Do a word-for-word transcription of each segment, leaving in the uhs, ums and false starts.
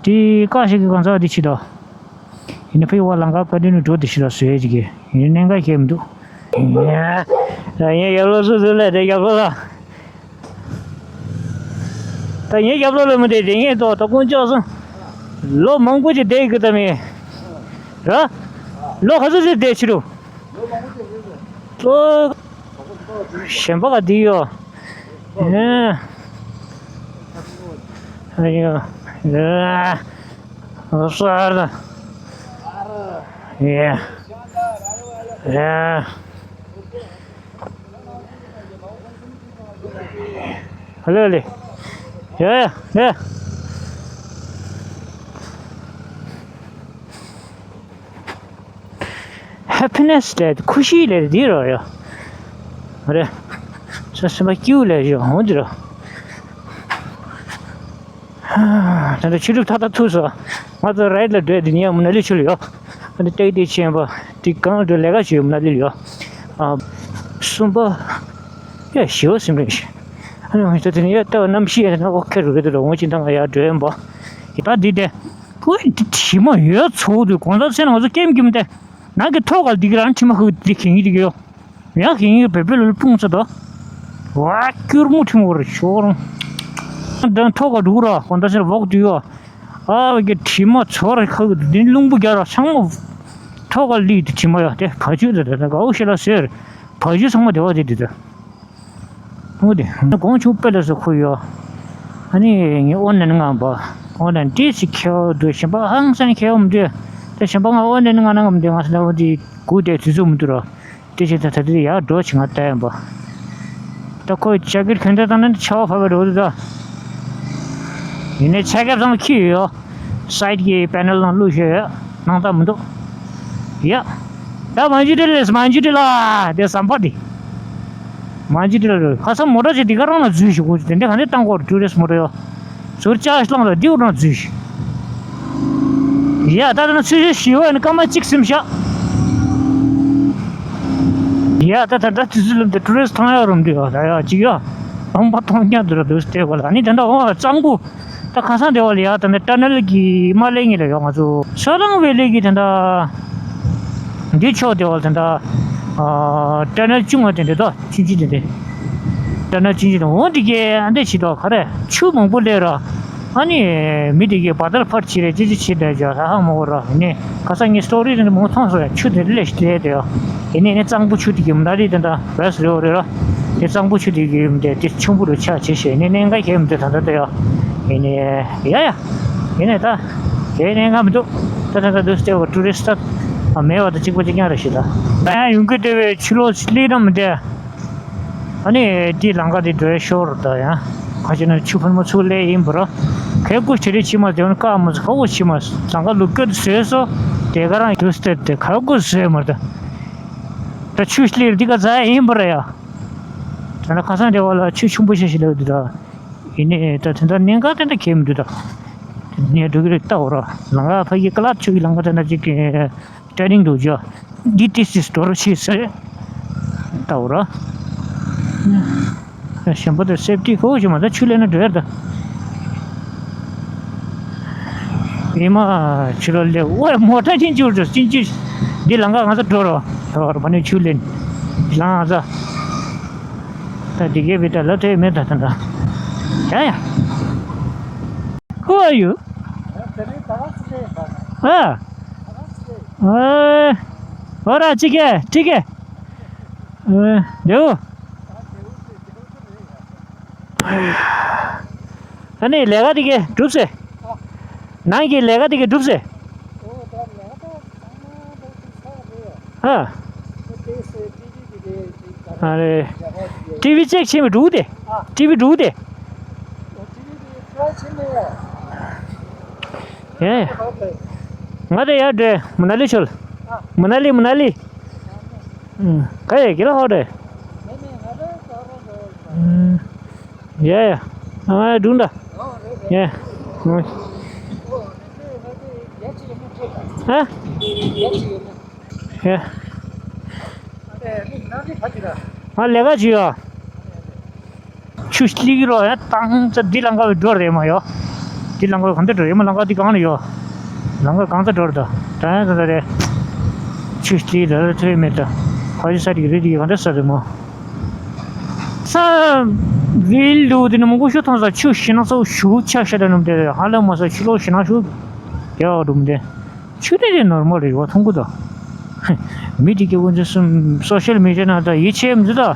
དེ་བཀག་ཞིག་གི་གང་ཟག་དེ་ཕྱི་དོ། ཡིན་ན་ཕི་བ་ལང་ཀ་བཀའ་དྲིན་ནས་འགྲོ་དེ་ཕྱི་དོ་བཟོས་ཅིག་གི་ཡིན་གནད་འགག་ཁྱེད་མི་འདུག་ཡ་ཡ་ཡབ་ལོ་སུ་སུ་ལས་དེ་ཡབ་ལོ་ལ། ད་ངའི་རྒྱབ་ལོགས་ལ་མི་བསྡད་དེ་ངས་ཏོག་ཏོག་ཀུན་ལྕོགས་སོང་། ལོ་མང་པོ་ཅིག་བསྡད་ཀྱི་ད་མེད། ར། ལོ་ག་ཚོད་ཅིག་བསྡད་ཕྱི་རུ། ལོ། གཞན་པ་ག་དེ་ཡོད། ཨེ། ཨ་ཡོ། ཨེ། ལོ་གསར་ད། ཡ། ཡ། ཨ་ལེ་ཨ་ལེ། ཡ་ཡ་ཡ། ཧེ་པི་ནེ་སི་ལས་ཁུ་ཤི་ལས་འདི་རོ་ཡ། རེད། ས་སེམས་པ་སྐྱིད་པོ་ལས་ཡོ་འོང་འདི་རོ། ད་ལྟ་ཆུ་ལུག་ཐག་ཐག་ཐུག་སོང་། ང་ཚོ་རའིཌ་ལ་འགྲོ་དེ་ནས་མུ་ན་ལི་ཆུ་ལ་ཡོད། ཨ་ནི་ཏེག་ཏེག་ཆེན་པོ་དེ་གང་འགྲོ་ལས་ཀ་བྱོས་མུ་ན་ལི་ལ་ཡོད། ཨ། གསུམ་པ། ཡ་ཞི་བ་སེམས་རིང་ཞིག་ཨ་ནི་ད་དེ་ནས་ཡ་ལྟ་བ་གནམ་གཤིས་ཡ་ན་ཨོ་ཁེ་རུ་རེད་དོ་འོང་ཅི་འདང་ང་ཡ་འགྲོ་ཡན་པ། ད་འདི་དེ། ཁོས་འདི་དྲི་མ་ཡོད་ཚོགས་དུས་གོང་ས་མཚན་ང་ཚོ་ཀེམ་ཀེམ་དེ། ནང་གི་ཐོག་ག་འདི་གི་རང་དྲི་མ་ཧུ་འདི་གིན་འདི་གི་ཡོད། ཡང་གིན་ཡོད་བེ་བེ་ལོ་ལ་སྤུངས་ཚ་དོ། ཝ་སྐྱུར་མོ་ཁྲིམས་འོར་ཤོར། འདི་ཐོག་ག་འགྲོ་ར་གོང་ད་ཕྱིར་བོག་དུས་ཡོད། ཨ་བ་གི་དྲི་མ་ཚོར་ཁ་གི་འདི་རླུང་བུ་རྒྱག་ར་ཚང་མ། ཐོག་ག་ལི་འདི་དྲི་མ་ཡོད་དེ་བ་ཅུ་དེ་དེ་དེ་གའུ་ཤེ་ལ་ཟེར། བ་ཅུ་ཚང་མ་དེ་བ་དེ་དེ་དེ། ཨོ་དེ་ན་གོང་ཆུང་དཔེ་ལ་སོ་ཁོ་ཡོད། ཨ་ནི་ངས་ཨོ་ནན་ང་བ། ཨོ་ནན་ཏི་སི་ཁེའོ་འདུག་གཞན་པ་ཧང་སང་ཁེའོ་མི་འདུག་དེ་གཞན་པ་ང་ཨོ་ནན་ང་ན་ང་མི་འདུག་ང་ས་ན་ཨོ་དེ་གུ་དེ་དུས་ཚོད་མི་འདུག་ར། དེ་བཞིན་ད་ད་དེ་ཡར་འགྲོ་ཆེ་ང་ལྟ་ཡིན་པ། ད་ཁོ་ཇེ་ཀེ་ཊི་གོན་ད་ད་ན་ཆར་པ་བབས་པ་འགྲོ་འདུག་ད། ཡིན་ནའི་ཆ་རྐྱབ་ཚང་ཁྱི་ཡོད། སའི་ཌི་གི་པེ་ནལ་ནང་བླུགས་ཤོད་ཡོད། སྣང་དག་མི་འདུག་ཡ། ད་མ་འཇུ་དྲི་ལས་མ་འཇུ་དྲི་ལ། དེ་ཟམ་པ་དེ། མ་འཇུ་དྲི་ལ་རེད། ཁ་སང་མོ་ཊ་ཅིག་འདི་ག་རང་ལ་འཛུལ་ཞིག་དགོས་དེ་འདྲ་ག་ནས་བཏང་དགོས་རེད། ཊུ་རི་སི་མོ་ཊ་ཡོད། ཟུར་ཅག་བླངས་ལ་འདི་འོ་རང་འཛུལ་ཞིག་ཡ་ད་ད་ན་ཚུལ་ཤོས་ཞི་བ་ཡིན་སྐར་མ་གཅིག་སིམ་ཤག་ཡ་ད་ད་ད་དུས་ཚོད་ལམ་དུ་ཊུ་རི་སི་ཐང་ཡག་རུམ་འདི་ཡོད་ད་ཡ་གཅིག་ཡ། ལམ་པ་མཐོང་རྐྱང་དུ་ར་འདུག་སྟེ་གོ་ལ་ནི་དེ་འདྲ་འོང་བ་གཙང་པོ། ད་ཁ་སང་དེ་བ་ལ་ཡ་ད་ནི་ཊ་ནལ་གྱི་མ་ལེ་ངེ་ལ་ཡོང་ང་ཚོ་ཤ་རང་བེ་ལེ་གི་དེ་འདྲ། འདི་ཕྱོགས་དེ་བ་ལ་དེ་འདྲ། ཊ་ནལ་ཆུང་བ་དེ་འདྲ་དོ་ཆུང་ཆུང་དེ་འདྲ། ཊ་ནལ་ཆུང་ཆུང་དེ་འོང་དེ་གས་ཨ་འདྲས་བྱེད་དོ་ག་རེ་ཆུ་མང་པོ་སླེབས་ར། ཨ་ནི་མི་དེ་གས་བ་དར་ཕར་བྱེད་རེ་ཅི་ཅི་བྱེད་བསྡད་ཅག་ཧ་ཧ་མ་གོ་ར་ནི་ཁ་སང་ངས་སི་ཊོ་རི་དེ་འདྲ་མང་པོ་མཐོང་སོང་ཡ་ཆུ་དེ་སླེབས་བསྡད་དེ་ཡ། ཡིན་ནའི་ནི་གཙང་པོ་ཆུ་དེ་གི་མ་རེད་དེ་འདྲ་བས་རེད་འོ་རེད་ར། དེ་གཙང་པོ་ཆུ་དེ་གི་མ་དེ་དེ་ཆུང་པོ་རུ་ཆགས་བྱེད་ཤེས་ནི་གནད་འགག་གལ་མི་འདུག་ད་ལྟ་དེ་ཡ། ཡིན་ནའི་ཡ་ཡ། ཡིན་ནའི་ད། དེ་གནད་འགག་མི་འདུག་ད་ད་ད་དུ་སྟེ་བ་ཊུ་རི་སི་ཊ་མེད་བ་དང་གཅིག་པ་གཅིག་རྐྱང་རེད་ཤི་ད། ཡང་ཡོང་གི་དེ་བས་ཆུ་ལོག་སླེབས་རམ་དེ། ཨ་ནི་དེ་ལང་ཀ་དེ་འགྲོ་ཡ་ཤོར་ད་ཡང་ཁ་ཅིག་ན་ཆུ་ཕུན་མ་ཚུགས་སླེབས་ཡིན་པ་ར། གལ་ཀུ་ཆེ་རེ་ཆི་མ་དེ་བ་ནི་ཀ་མ་ཚུགས་ཁ་བོ་ཆི་མ་ལང་ཀ་ལུག་སྐྱོ་དེ་བཟོས་སོ། དེ་ག་རང་དུ་སྟེ་དེ་གལ་ཀུ་བཟོས་མ་ད། ད་ཆུ་སླེབས་འདི་ག་ཟ་ཡ་ཡིན་པ་ར་ཡ། ད་ན་ཁ་སང་དེ་བ་ལ་ཆུ་ཆུང་པོ་ཤ་ཤི་ལེབ་འདུག་ད། ཡིན་ནའི་ད་དེ་འདྲ་གནད་འགག་དེ་འདྲ་གལ་མི་འདུག་ད། ངས་འགྲོ་གི་རེད་ལྟ་འོ་ར། ལང་ཀ་ཕ་གི་ཀ་ལ་ཆུ་གི་ལང་ཀ་དེ་འདྲ་ཅིག་གི་ཊེ་ནིང་འདུག་ཅོ། འདི་ཏིས་ཏིས་འགྲོ་རོགས་བྱེད་ཟེར། ལྟ་འོ་ར། གཞན་པ་དེ་སེབ་ཊི་ཁོ་ཞིག་མ་ད་ཆུ་ལེན་ན་འགྲོ་ཡ་ད། ཨེ་མ་ཆུ་ལ་སླེབས་ཨོ་མོ་ཊ་ཅིན་ཅུར་ཅོ་ཅིན་ཅུ། འདི་ལང་ཀ་ང་ཚོ་འགྲོ་རོགས། ཧོར་བ་ནི་ཆུ་ལེན། ལང་ང་ཚོ། ད་འདི་གའི་བི་ད་ལ་ཐེ་མེད་ད་ད་ད། ཡ་ཡ། Who are you? ཨ། ཨ། ཨོ་ར་ཅི་གེ་ཅི་གེ། ཨ། དེའུ། ཨ་ནི་ལས་ཀ་དེ་གས་གྲུབ་ཟེ། ནང་གི་ལས་ཀ་དེ་གས་གྲུབ་ཟེ། ཨ། ཨ་རེ། ཊི་ཝི་ཅེག་བྱེད་མི་འགྲུག་དེ། ཊི་ཝི་འགྲུག་དེ། ཡེ། ང་དེ་ཡར་འགྲོ། མུ་ན་ལི་ཆོལ། མུ་ན་ལི་མུ་ན་ལི། ག་ཡེ་གི་ལ་ཧོ་འགྲོ། ཡ་ཡ། ཨ་སྒྲུང་འདྲ། ཡ། ཨ། ཡ། ང་ལས་ཀ་བྱེད་ཡོད། ཆུ་སླེབས་རོགས་ཡ་བཏང་ཙ་འདི་ལང་ཀ་བའི་འགྲོ་རེད་མ་ཡོ། འདི་ལམ་ཁ་གང་འདྲ་འགྲོ་ཡོད་མ། ལམ་ཁ་འདི་གང་ལ་ཡོད། ལམ་ཁ་གང་ཚ་འགྲོ་རེད་ད། ད་ཡང་ད་ད་རེད། ཆུ་དེ་ལ་ལ་ཐོས་མེད་ད། ཕ་ཆུ་ས་དེ་གི་རི་དེ་གི་གང་འདྲ་ས་རེད་མོ། ས་རིལ་འདུག་དེ་ནི་མང་པོ་ཤོ་ཐོང་ས་ཆུ་ཞིག་ན་ཚོ་ཞུ་ཆ་ཤ་ད་ནམ་དེ་ཧ་ལམ་མ་ས་ཆུ་ལོ་ཞིག་ན་ཞུ་རྒྱ་བ་འདུག་མི་དེ། ཆུ་དེ་དེ་ནོར་མལ་རེད་བ། མཐོང་གི་འདུག་མི་དེ་གི་འུ་ཚོ་སོ་ཤལ་མི་ཌི་ཡ་ནང་ད་ཡིད་ཆེས་མི་འདུག་ད།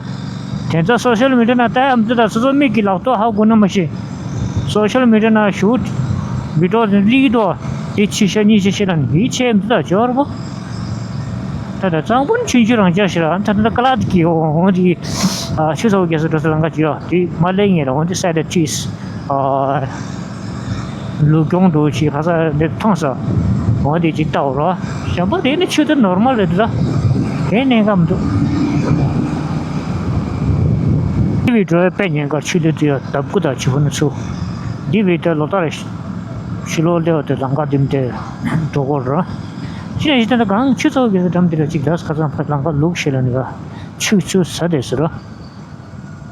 དེ་ཚོ་སོ་ཤལ་མི་ཌི་ཡ་ནང་ལྟ་ཡ་མི་འདུག་ད། སོ་སོ་མིག་གི་ལག་ཐོག་ཧ་གོ་ན་མ་ཤེས། སོ་ཤལ་མི་ཌི་ཡ་ནང་ཞུ་བི་ཌི་ཡོ་དེ་ལིག་ཏོ་དེ་ཆི་ཤ་གཉིས་ཤ་ཤེས་ན་ཡིད་ཆེས་མི་འདུག་ད། ཇོར་བོ། ད་ད་གཙང་པོ་ནི་ཆུང་ཆུང་རང་ཅག་ཤི་ར། ད་ད་ཀ་ལ་དེ་གི་འོང་དེ་ཆུ་ཚ་བོ་རྒྱལ་ས་འགྲོ་ས་ལམ་ཁ་ཅིག་ཡོད་དེ་མ་ལེ་ངེས་ར། འོང་དེ་སའི་ཌི་ལ་ཆིས། ལུག་གྱོང་འགྲོ་ཆེ་ཁ་ས་འདི་མཐོང་ས། འོ་དེ་ཅིག་ལྟ་འོ་རོ། གཞན་པ་དེ་ནི་ཆུ་དེ་ནོར་མལ་རེད་འདུག་ད། དེ་གནད་འགག་མི་འདུག་འདི་བའི་འགྲོ་བའི་དཔེ་ཉེན་ཁར་ཆུ་དེ་དུ་ཡ་ལྡབ་དགུ་དང་བྱི་ཕོ་ནི་ཚུ། འདི་བའི་དེ་ལོ་ལྟར་ཕྱི་ལོགས་སླེབས་པ་དེ་ལམ་ཁ་འདི་མི་དེ་འགྲོ་གོ་རོ། ཅི་ཡང་ཞིག་དེ་འདྲ་གང་ཆུ་ཚོགས་ཀྱི་འགྲམ་དེ་ལ་ཅིག་ར་ཁ་སང་ཕ་ལམ་ཁ་ལུག་ཤེས་ལ་ནི་ག་ཆུ་ཆུ་ཟ་དེ་ཟེར་རོ།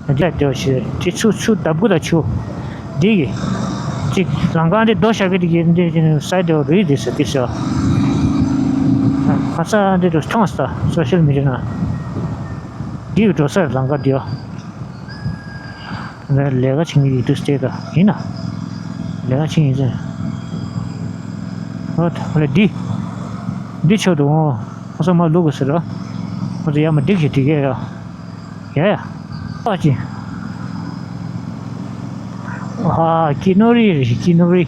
འདི་ལ་སྡེ་བ་ཞེས་དེ་ཚུ་ཚུ་ལྡབ་དགུ་དང་ཆུ། འདི་གི་གཅིག་ལམ་ཁ་འདི་རྡོ་བཞག་གི་འདི་གི་འདི་གི་སའི་ཌི་རི་འདི་ཟེར་འདི་ཟེར། ཁ་ས་འདི་དུ་མཐོང་ས་སོ་ཤལ་མི་ཌི་ཡ་ན། འདི་གི་འགྲོ་ས་ལམ་ཁ་འདི་ཡོ། ལས་ཀ་བྱེད་མཁན་ཡིག་ཏུ་སྟེ་ད་ཡིན་ན། ལས་ཀ་བྱེད་ཡིན་ཟེར། ཨོ་ད་ལས་འདི། འདི་ཆོག་འདུག་ཨོ། ཁ་ས་མ་ལུག་གི་ཟེར་རོ། ཁ་ས་ཡ་མ་འགྲིག་ཞིག་འགྲིག་གི་ཡོ། ཡ་ཡ། ཨ་ཅི། ཨ་ཀི་ནོ་རི་རེད། ཀི་ནོ་རི།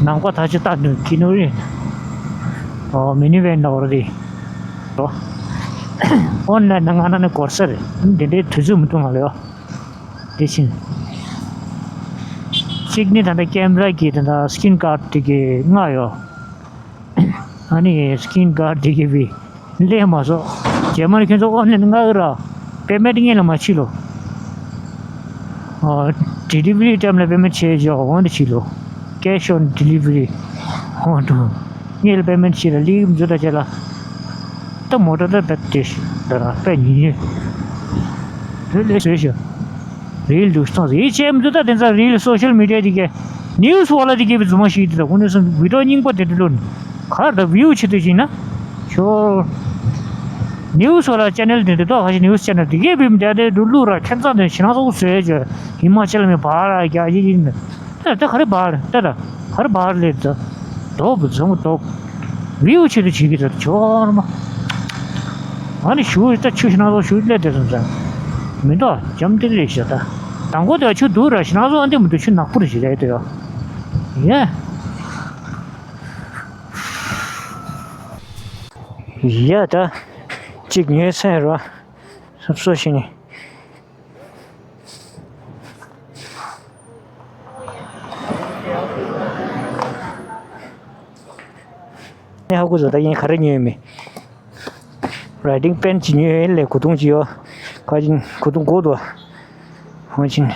ནམ་མཁའ་ཐག་ཆོད་ལྟ་འདུག་ཀི་ནོ་རི། ཨོ་མི་ནི་ཝེན་འདྲ་བོ་རེད། ཨོ་ན་ན་ང་ན་ནི་གོར་ས་རེད། འདི་འདྲའི་དུས་ཚོད་མི་འདུག་ང་ལ་ཡོ། དེ་བཞིན། གཅིག་ནི་ད་ལྟ་ཀེམ་ར་གི་ད་ལྟ་སི་ཀིན་གཱཌ་དེ་གི་ལྔ་ཡོ། ཨ་ནི་སི་ཀིན་གཱཌ་དེ་གི་བི་ལས་མ་སོ། རྗེས་མར་ཁྱོད་ཚོ་ཨོན་ལན་ལྔ་ར། པེ་མེན་ཊི་སྔོན་ལ་མ་བྱེད་ལོ། ཨ་ཌི་ལི་ཝ་རི་ཊའིམ་ལ་པེ་མེན་ཊི་བྱེད་ཆོག་འོང་དེ་བྱེད་ལོ། ཀེ་ཤི་ཨོན་ཌི་ལི་ཝ་རི། འོང་དུ། སྔོན་ལ་པེ་མེན་ཊི་བྱེད་ལ་ལིག་མཛོད་ད་བྱེད་ལ། ད་མོ་ཊ་ད་བེད་དེ་ཤི་ད་ར་པེ་ཉི་ཉི། རེད་ལས་བཟོས་ཤོག་རིལ་འདུག་སྟངས་ཡིད་ཆེས་མི་འདུག་ད་དེ་ཚ་རིལ་སོ་ཤལ་མི་ཌི་ཡ་དེ་གའི་ནིའུ་སི་བ་ལ་དེ་གའི་བི་རྫུན་མ་ཞིག་དེ་ད་ཁོ་ནས་སོང་བི་ཌི་ཡོ་རྙིང་པ་དེ་འདྲ་ལོན་གར་ད་བིའུ་ཆེ་དུ་ཞིག་ན་ཤོར། ནིའུ་སི་བ་ལ་ཅེ་ནལ་དེ་འདྲ་ཏོག་ཁ་ཤས་ནིའུ་སི་ཅེ་ནལ་དེ་གའི་བི་མི་དེ་དེ་འདྲ་ལུག་ར་ཁྱད་མཚར་དེ་ཞེ་ན་སོགས་བཟོས་བྱས་ཧི་མ་ཅལ་མི་བར་ར་རྒྱ་ཡིག་ཡིན། ད་ད་ག་རེ་བར་ད་ད་ག་རེ་བར་ལས་ད་དོག་བུ་རྫུན་མ་དོག་བིའུ་ཆེ་དུ་བྱེད་ཀྱི་ད་ཆོར་མ། ཨ་ནི་ཞུ་ད་ཆུ་ཞིག་ན་ཚོ་ཞུ་སླེབས་དེ་སོང་ཙང་། མི་འདུག་འཇམ་ཏིལ་ལེ་ཞེ་ད། དང་པོ་དེ་ཆུ་འདུག་ར་ཞིག་ན་ཚོ་ཨ་འདི་མི་འདུག་ཆུ་ནག་པོ་རེ་ཞིག་རེད་དེ་ཡོ། ཡ། ཡ་ད། གཅིག་ཉོས་ཚར་ར། སོབ་སོ་ཞིག་ནི། ནས་ཧ་གོ་ཟོ་ད་ཡིན་ག་རེ་ཉོས་མེད། རའི་ཊིང་པེན་ཅིག་ཉོས་ལས་གོ་ཐུང་ཅིག་ཡོ། ཁ་ཅིག་གོ་ཐུང་གོ་དོ། ཧོ་ཅིན།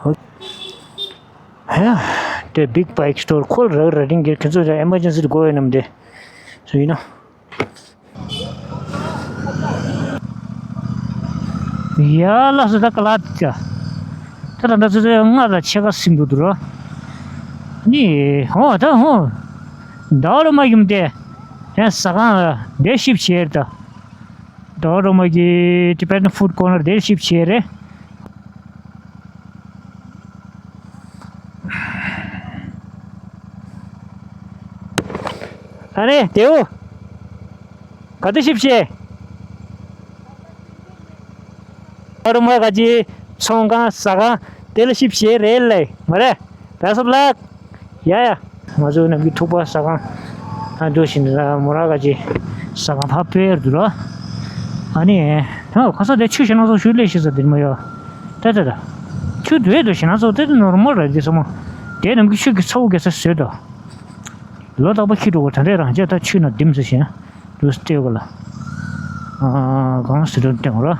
ཧོ། ཧ་ཡ། དེ་བིག་བྷའིཀ་སི་ཊོར་ཁོལ་ར་རའི་ཊིང་གི་ཁྱེད་ཚོ་ཨེ་མར་ཇེན་སི་དུ་གོ་ཡོད་ནམ་དེ། སུ་ཡིན་ནོ། ཡ་ལ་སོ་ད་ཀ་ལ་ཏི་ཅ། ད་ད་ད་ཚོད་ཚོད་ང་ལ་ཕྱེད་ཀ་སིམ་འདུག་འདུག་རོ། ནི་ཧོ་ད་ཧོ། ཟླ་བ་ལ་མ་ཡུམ་དེ། ཡང་ཟ་ཁང་ལ་འདི་ཤིབ་བྱས་རེད་ད། ཟླ་བ་ལ་མ་གི་ཊི་བེ་ཊན་ཧྥུཌ་ཀོར་ནར་འདི་ཤིབ་བྱས་རེད། ཨ་ནེ་དེའུ། ག་དུས་ཤིབ་བྱེད། ཨ་རུ་མ་ག་ཅི། ཚོང་ཁང་ཟ་ཁང་དེ་ལ་ཤིབ་བྱེད་རེད་ལེ་མ་རེད། བེ་སོབ་ལག་ཡ་ཡ། ང་ཚོ་ནམ་རྒྱུན་ཐུག་པ་ཟ་ཁང་ཨ་འདུག་བཞིན་ལ་མོ་ར་ག་ཅི་ཟ་ཁང་ཕ་ཕེར་འདུག་ར། ཨ་ནི། ཧ་ཁ་ས་དེ་ཆུ་ཞེ་ན་ཚོ་ཞུ་ལེ་ཤི་ས་དེ་མ་ཡོ། ད་ད་ད། ཆུ་དུས་དུ་ཞེ་ན་ཚོ་དེ་དེ་ནོར་མལ་ར་དེ་ས་མ། དེ་ནམ་རྒྱུན་ཆུ་གི་ཚ་བོ་གེ་ས་བཟོས་དོ། ལོ་རྟག་པར་ཁྱི་འགྲོ་བ་ད་རེས་རང་ཅག་ད་ཆུ་ན་ལྡིམ་ཟེར་ཞིང་། འདུག་སྟེ་གོ་ལ། ཨ་གང་ཟེར་དོན་བསྟན་གོ་ར།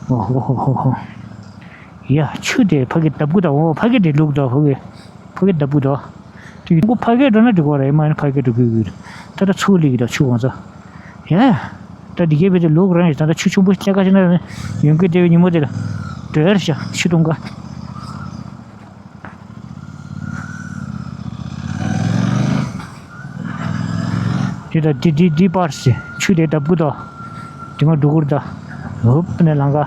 ཨོ་ཧོ་ཧོ་ཧོ་ཧོ། ཡ་ཆུ་དེ་ཕ་གི་ལྡབ་གུ་དང་ཨོ་ཕ་གི་དེ་ལུག་དང་ཕ་གི་ཕ་གི་ལྡབ་གུ་དང་། དེ་གི་ཕ་གི་འགྲོ་ན་འགྲིག་གོ་ར་ཡི་མ་ཡིན་ཕ་གི་འགྲོ་གི་གི་ད་ད་ཚུགས་ལི་གི་ད་ཆུ་གང་ཚ། ཡ་ད་འདི་གའི་བེ་དེ་ལུག་རང་ཡི་ད་ད་ཆུ་ཆུང་པོ་ཅག་ཀ་ཅི་ན་ཡོང་གི་དེ་བའི་ཉིན་མོ་དེ་ལ་འགྲོ་ཡར་ཤ་ཆུ་གཏོང་ག་འདི་ད་འདི་འདི་འདི་པར་སི་ཆུ་དེ་བརྡབ་གི་དོ། དེ་མ་འགྲོ་གུར་ད། ཧུབ་ནས་ལང་ག་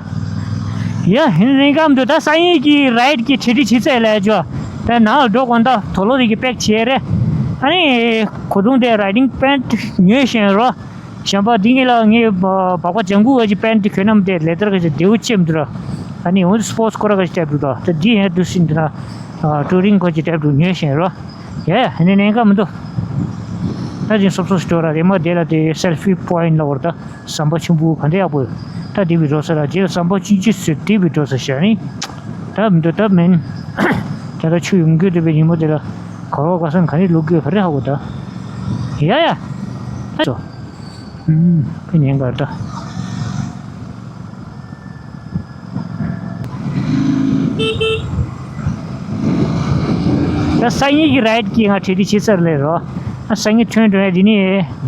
ཡ་ཧིན་རིང་གམ་དུ་ད་ས་ཡིན་གྱི་རའིད་ཀྱི་ཁྲི་ཁྲི་བྱེད་ཚད་ལས་ཇོ། ད་ནང་ལ་འགྲོ་གོ་ད་དོ་ལོ་རིག་གི་པེག་བྱེད་རེད། ཨ་ནི་གོ་དུང་དེ་རའི་ཌིང་པེན་ཊི་ཉོས་བཞིན་རོ། གཞན་པ་འདི་ངེད་ལ་ངའི་སྦག་སྦག་ལྗང་གུ་བ་གི་པེན་ཊི་གྱོན་ནམ་དེ་ལེ་དར་ག་ཅིག་བདེ་བོ་ཅེམ་དུ་ར། ཨ་ནི་འོན་སྤོར་ཊི་སི་སྐོར་ག་ཅིག་སྤྲད་འདུག་ད་ད་འདི་ཡང་དུ་སིན་དུ་ན་ཊུ་རིང་ག་ཅིག་སྤྲད་འདུག་ཉོས་བཞིན་རོ། ཡ་ཧ་ནི་ནན་ཀ་མི་འདུག་ད་ཅིང་སོབ་སོབ་སི་ཊོར་ར་རེ་མ་དེ་ལ་དེ་སེལ་ཕི་པོ་ཡིན་ལ་བར་ད་ཟམ་པ་ཆུན་པོ་ག་འདྲ་ཡག་པོ་ཡོད། ད་དེ་བི་འགྲོ་ས་ལ་རྗེས་ལ་ཟམ་པ་ཆུན་ཅི་སི་དེ་བི་འགྲོ་ས་ཤ་ནི། ད་མི་འདུག་ད་མིན། ད་ད་ཆུ་ཡོང་རྒྱུ་དེ་བའི་ཉིན་མོ་དེ་ལ་ག་བ་ག་སང་ག་ནི་ལུག་རྒྱུ་ག་རེ་ཧ་གོ་ད། ཡ་ཡ། ད་ཚོ། ཨུམ། ཁོ་ཉན་གར་ད། ད་སང་ཉིན་གྱི་རའིད་ཀྱི་ང་གྲ་སྒྲིག་བྱེད་ཚར་ལེ་རོ། ཨ་སང་ཉིན་ཐོན་འགྲོ་ཡ་འདི་ནི་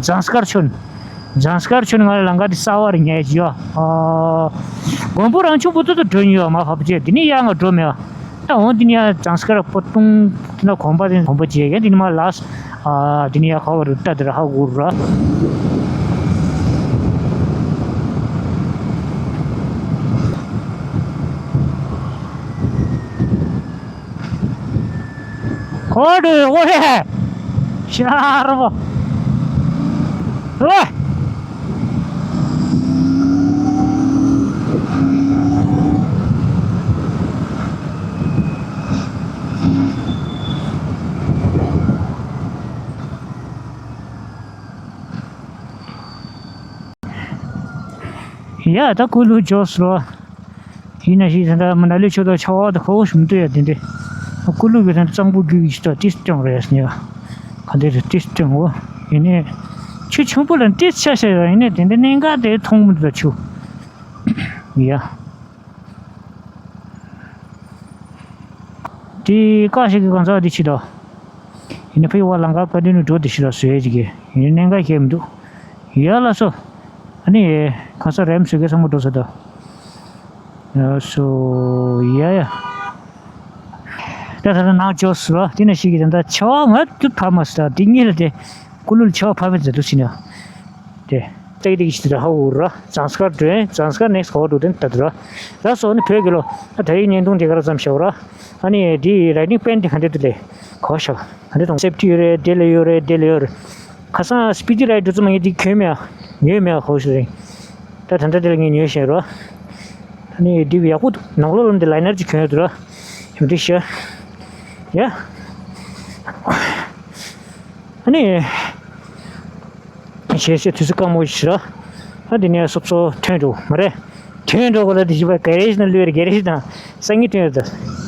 ཛང་སི་ཀར་ཆོན། ཛང་སི་ཀར་ཆོན་ང་ལ་ལང་ཀ་དེ་གསར་བ་རེ་ཉལ་གྱི་ཡོད། ཨ་མགོན་པོ་རང་ཆུང་པོ་ཏོ་ཏོ་འགྲོ་ཉི་ཡོད་མ་བབ་ཅེ་འདི་ནི་ཡ་ང་འགྲོ་མེད། ད་འོང་འདི་ནི་ཡ་ཛང་སི་ཀར་པོ་ཏུང་ན་གོམ་པ་དེ་གོམ་པ་བྱེད་ཡ་འདི་ནི་མ་ལ་ཨ་འདི་ནི་ཡ་ཁ་བ་རུ་ལྟ་དེ་ར་ཧ་གུ་ར། ཁོ་འདྲ་ཡོད་རེད། ཤར་བ། ཨོ། ཡ་ད་ཀུ་ལུ་ཇོས་རོ། ཡིན་ན་ཞིག་ད་ལྟ་མ་ན་ལི་ཆུ་ཐོག་ཆར་པ་དང་ཁོ་བོ་ཞུམ་ཏུ་ཡ་དེ་འདྲ། ཀུ་ལུ་གི་ད་གཙང་པོ་རྒྱུད་ཀྱི་ཆུ་ཐོག་ཏིས་སྐྱོང་རེད་ཟེར་ཡ། ག་འདྲ་རེད་ཏིས་སྐྱོང་འོ། ཡིན་ནའི། ཆུ་ཆེན་པོ་ལ་ཏིས་ཆ་ཤས་ཡོད་ཡིན་ནའི་དེ་འདྲ་གནད་འགག་དེ་མཐོང་མི་འདུག་ད་ཆུ། ཡ། དེ་ཀ་ཞིག་གི་གང་ཟག་དེ་ཆུ་ཐོག་ཡིན་ན་ཕི་བ་ལང་ཀ་བཀའ་དྲིན་ནས་འགྲོ་དེ་ཤི་ལ་བཟོས་ཡས་ཅིག་གི་ཡིན་ན་གནད་འགག་ཞིག་མི་འདུག་ཡ་ལ་སོ། ཨ་ནི་གང་ས་རེམ་བཟོས་གས་ཚང་མ་འགྲོ་ས་ད། ཡ་སོ་ཡ་ཡ། ད་ད་ད་ནག་ཅོག་སུ་ར་དེ་ན་ཞིག་གི་ད་ད་ཆ་བ་ང་དུ་ཕ་མ་སུ་ད་དེ་གཉིས་ལ་དེ་ཀུ་ལུ་ལ་ཆ་བ་ཕ་མ་ཟེར་དུ་ཕྱིན་ཡ། དེ། ཏག་ཏག་ཞིག་ར་ཧ་འུ་ར། ཛང་སི་ཀར་འགྲོ་ཡིན། ཛང་སི་ཀར་ནེག་སི་ག་བ་འགྲོ་དེ་ད་དུ་ར། ར་སོ་ནི་བོད་ཀྱི་ལོ། ཨ་ད་རེས་བརྙན་ཐུང་དེ་ག་ར་ཙམ་བྱའོ་ར། ཨ་ནི་དེ་རའི་ཌིང་པེན་དེ་ག་འདྲ་འདུག་ལེ། ག་བ་ཤག་ག་འདྲ་དང་སེབ་ཊི་ཡོད་རེད། དེ་ལ་ཡོད་རེད། དེ་ལ་ཡོད་རེད། ཁ་སང་སྤི་ཏི་རའི་ཌི་འགྲོ་ཙམ་ངས་དེ་གྱོན་མེད་ཨ། ཉོས་མེད་ཨ་ག་བ་ཤག་རེད། ད་ད་ལྟ་དེ་ལ་ངས་ཉོས་བཞིན་ར། ཨ་ནི་དེ་ཡག་པོ་འདུག་ནང་ལོགས་ལ་འདི་ལའི་ནར་ཅིག་གྱོན་ཡོད་འདུག་ར། ཡ་མི་འགྲིག་ཤག་ཡ། ཨ་ནི། ཞེས་ཞེས་དུས་ཚོད་སྐར་མོ་ཞིག་ར། ཨ་འདི་ནས་སོབ་སོབ་ཐོན་འགྲོ་མ་རེད། ཐོན་འགྲོ་གོ་ལ་དེ་བཞིན་པ་ག་རེ་ཞིག་ན་ལུས་རེད། ག་རེ་ཞིག་དང་སང་ཉིན་ཐོན་ཡོད་ད།